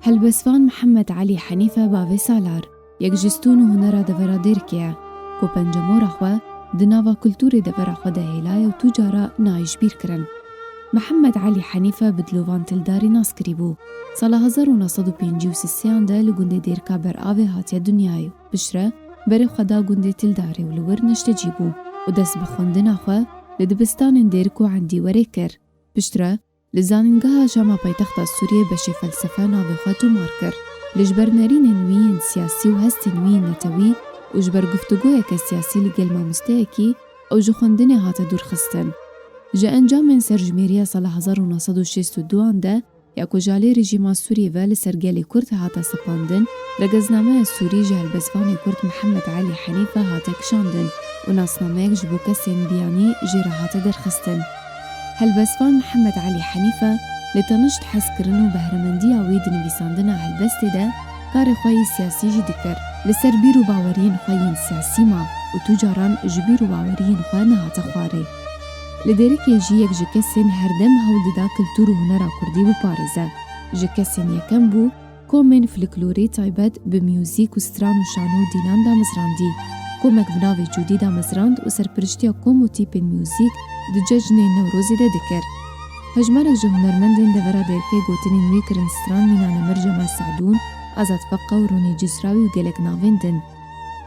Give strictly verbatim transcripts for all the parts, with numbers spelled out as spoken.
Helbestvan Mihemed Elî Henîfe bavê Salar, yek ji stûn û hunera devera Dêrikê ye, ku pencemora xwe di nava kultûrê devera xwe de hêlaye û tu cara nayê ji bîr kirin. Mihemed Elî Henîfe bi Dilovan Tildarî nas kirîbû. Sala hezar û neh sed û pêncî û sêyan de li gundê Dêrika Beravê hatiye dinyayê. Piştre berê xwe da gundê Tildarê û li wir neştecî bû û dest bi xwendina xwe li dibistanên Dêrik û Endî werê kir. Piştre li Zanîngeha Şama paytexta Sûriyê beşê felsefe navê xwe tomar kir. Li ji ber nerînên wî yên siyasî û hestên wî yên netewî û ji ber guftûgoyeke siyasî li gel mamosteyekî ew ji xwendinê hate dûrxistin. Ji encamên serjimêriya sala hezar û neh sed û şêst û duan de ya ku ji alî rejîma Sûrî ve li ser gelê Kurd hate sepandin, regeznameya Sûrî ji helbestvanê Kurd Mihemed Elî Henîfe hate kişandin û nasnameyek ji bo kesên biyanî jê re hate derxistin. Helbestvan Mihemed Elî Henîfe li tenişt hezkirin û behremendiya wî di nivîsandina helbestê de karê xwe yê siyasî jî dikir. Li ser bîr û baweriyên xwe yên siyasî ma û tu caran ji bîr û baweriyên xwe nehate xwarê. Li Dêrikê jî yek ji kesên herdem hewl dida kultûr û hunera kurdî biparêze. Ji kesên yekem bû komên fliklorî taybet bi muzîk û stran û şano û dînan damezrandî. Komek bi navê Cûdî damezrand û serpiriştiya kom û tîpên muzîk di cejnên Newrozê de dikir. Hejmarek ji hunermendên devera Dêrikê gotinên wî kirin stran mîna nemir Cemal Sadûn, Azad Feqe û Ronî Cisrawî û gelek navên din.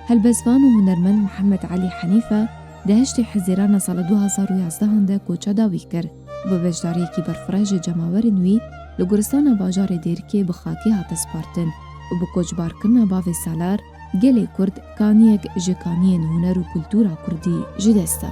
Helbestvan û hunermend Mihemed Elî Henîfe di heştê Hezîrana sala du hezar û yazdehan de koça dawî kir û bi beşdariyekî berfireh ji cemawerên wî li guristana bajarê Dêrikê bi xakê hate spartin û bi koçbarkirina bavê Salar, gelê Kurd kaniyek ji kaniyên huner û kultûra kurdî ji dest da.